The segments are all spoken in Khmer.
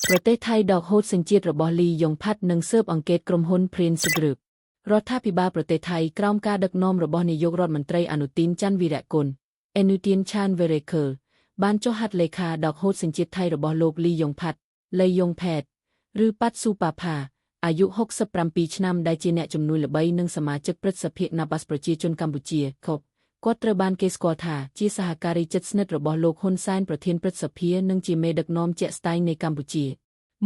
ប្រទេសថៃដកហូតសញ្ជាតិរបស់លីយ៉ុងផាត់និងស៊ើបអង្កេតក្រុមហ៊ុន Prince Group រដ្ឋាភិបាលប្រទេសថៃក្រោមការដឹកនាំរបស់នាយករដ្ឋមន្ត្រីអនុទីនច័ន្ទវីរៈគុណ Anutin Charnvirakul បានចុះហត្ថលេខាដកហូតសញ្ជាតិថៃរបស់លោកលីយ៉ុងផាត់លីយ៉ុងផេតឬប៉ាត់ស៊ូប៉ាផាអាយុ67ឆ្នាំដែលជាអ្នកជំនួយល្បីនិងសមាជិកព្រឹទ្ធសភាគណបក្សប្រជាជនកម្ពុជាខុបគាត់ត្រូវបានគេស្គាល់ថាជាសហការីជិតស្និទ្ធរបស់លោកហ៊ុនសែនប្រធានព្រឹទ្ធសភានិងជាមេដឹកនាំជាក់ស្ដែងនៃកម្ពុជា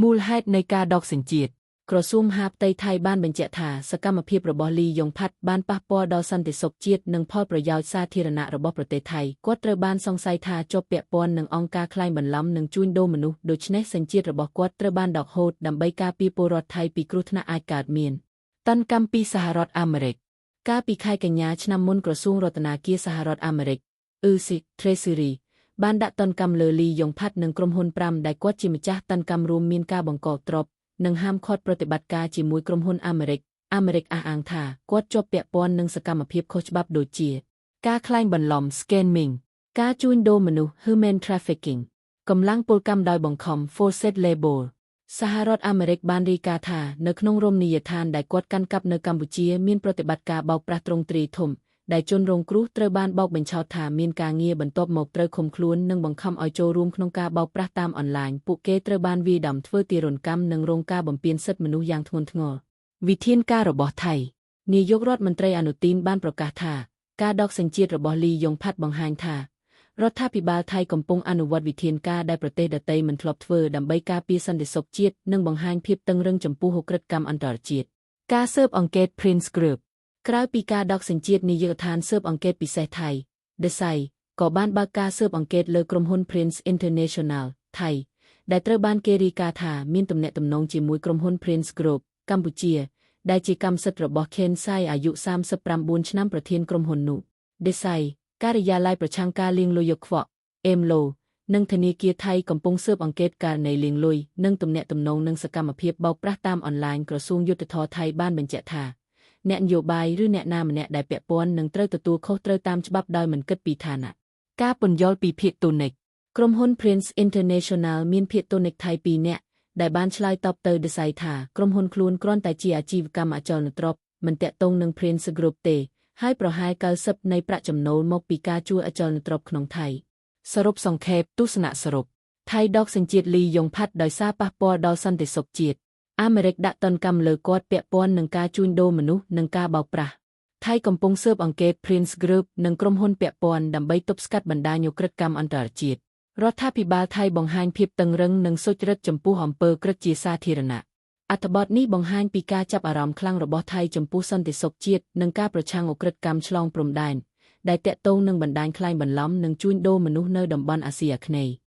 មូលហេតុនៃការដកសញ្ជាតិក្រសួងមហាផ្ទៃថៃបានបញ្ជាក់ថាសកម្មភាពរបស់លីយ៉ុងផាត់បានប៉ះពាល់ដល់សន្តិសុខជាតិនិងផលប្រយោជន៍សាធារណៈរបស់ប្រទេសថៃគាត់ត្រូវបានសង្ស័យថាជាប់ពាក់ព័ន្ធនឹងអង្គការក្លែងបន្លំនិងជួញដូរមនុស្សដូច្នេះសញ្ជាតិរបស់គាត់ត្រូវបានដកហូតដើម្បីការពារពលរដ្ឋថៃពីគ្រោះថ្នាក់អាចកើតមានទណ្ឌកម្មពីសហរដ្ឋអាមេរិកកាលពីខែកញ្ញាឆ្នាំមុនក្រសួងរដ្ឋាភិបាលសហរដ្ឋអាមេរិក UC Treasury បានដាក់ទណ្ឌកម្មលើលីយ៉ុងផាត់និងក្រុមហ៊ុន5ដែលគាត់ជាម្ចាស់ទណ្ឌកម្មរួមមានការបង្កកទ្រព្យនិងហាមឃាត់ប្រតិបត្តិការជាមួយក្រុមហ៊ុនអាមេរិកអាមេរិកអះអាងថាគាត់ជាប់ពាក់ព័ន្ធនឹងសកម្មភាពខុសច្បាប់ដូចជាការក្លែងបន្លំ scamming ការជួញដូរមនុស្ស human trafficking កម្លាំងពលកម្មដោយបង្ខំ forced labor សហរដ្ឋអាមេរិកបានរាយការណ៍ថានៅក្នុងរមណីយដ្ឋានដែលគាត់កាន់កាប់នៅកម្ពុជាមានប្រតិបត្តិការបោកប្រាស់ទ្រង់ទ្រាយធំដែលជនរងគ្រោះត្រូវបានបោកបញ្ឆោតថាមានការងារបន្ទាប់មកត្រូវឃុំខ្លួននិងបង្ខំឲ្យចូលរួមក្នុងការបោកប្រាស់តាមអនឡាញពួកគេត្រូវបានវាយដំធ្វើទារុណកម្មនិងរងការបំពានសិទ្ធិមនុស្សយ៉ាងធ្ងន់ធ្ងរវិធានការរបស់ថៃនាយករដ្ឋមន្ត្រីអនុទីនបានប្រកាសថាការដកសញ្ជាតិរបស់លីយ៉ុងផាត់បង្ហាញថារដ្ឋាភិបាលថៃកំពុងអនុវត្តវិធានការដែលប្រទេសដទៃមិនធ្លាប់ធ្វើដើម្បីការពារសន្តិសុខជាតិនិងបង្ហាញភាពតឹងរឹងចំពោះឧក្រិដ្ឋកម្មអន្តរជាតិការស៊ើបអង្កេត Prince Group ក្រៅពីការដកសញ្ជាតិនាយកដ្ឋានស៊ើបអង្កេតពិសេសថៃ DSI ក៏បានបើកការស៊ើបអង្កេតលើក្រុមហ៊ុន Prince International ថៃដែលត្រូវបានគេរាយការណ៍ថាមានទំនាក់ទំនងជាមួយក្រុមហ៊ុន Prince Group កម្ពុជាដែលជាកម្មសិទ្ធិរបស់ Ken Sai អាយុ39ឆ្នាំប្រធានក្រុមហ៊ុននោះ DSI ការិយាល័យប្រឆាំងការលាងលុយកខ្វក់ AMLO និងធនាគារថៃកំពុងស៊ើបអង្កេតករណីលាងលុយនិងទំនាក់ទំនងនឹងសកម្មភាពបោកប្រាស់តាមអនឡាញក្រសួងយុត្តិធម៌ថៃបានបញ្ជាក់ថាអ្នកនយោបាយឬអ្នកណាម្នាក់ដែលពាក់ព័ន្ធនឹងត្រូវទទួលខុសត្រូវតាមច្បាប់ដោយមិនគិតពីឋានៈការពន្យល់ពីភាគតូនិកក្រុមហ៊ុន Prince International មានភាគតូនិកថៃ2នាក់ដែលបានឆ្លើយតបទៅ DSI ថាក្រុមហ៊ុនខ្លួនគ្រាន់តែជាអាជីវកម្មអចលនទ្រព្យមិនទាក់ទងនឹង Prince Group ទេហើយប្រហែល90នៃប្រាក់ចំណូលមកពីការជួលអចលនទ្រព្យក្នុងថៃសរុបសង្ខេបទស្សនៈសរុបថៃដកសញ្ជាតិលីយ៉ុងផាត់ដោយសារប៉ះពាល់ដល់សន្តិសុខជាតិអាមេរិកដាក់ទណ្ឌកម្មលើគាត់ពាក់ព័ន្ធនឹងការជួញដូរមនុស្សនិងការបោកប្រាស់ថៃកំពុងស៊ើបអង្កេត Prince Group និងក្រុមហ៊ុនពាក់ព័ន្ធដើម្បីទប់ស្កាត់បណ្ដាញឧក្រិដ្ឋកម្មអន្តរជាតិរដ្ឋាភិបាលថៃបង្ហាញភាពតឹងរឹងនិងសុចរិតចំពោះអំពើក្រឹតជាសាធារណៈអត្ថបទនេះបង្ហាញពីការចាប់អារម្មណ៍ខ្លាំងរបស់ថៃចំពោះសន្តិសុខជាតិនិងការប្រឆាំងឧក្រិដ្ឋកម្មឆ្លងព្រំដែនដែលទាក់ទងនឹងបណ្ដាញក្លែងបន្លំនិងជួញដូរមនុស្សនៅតំបន់អាស៊ីអាគ្នេយ៍។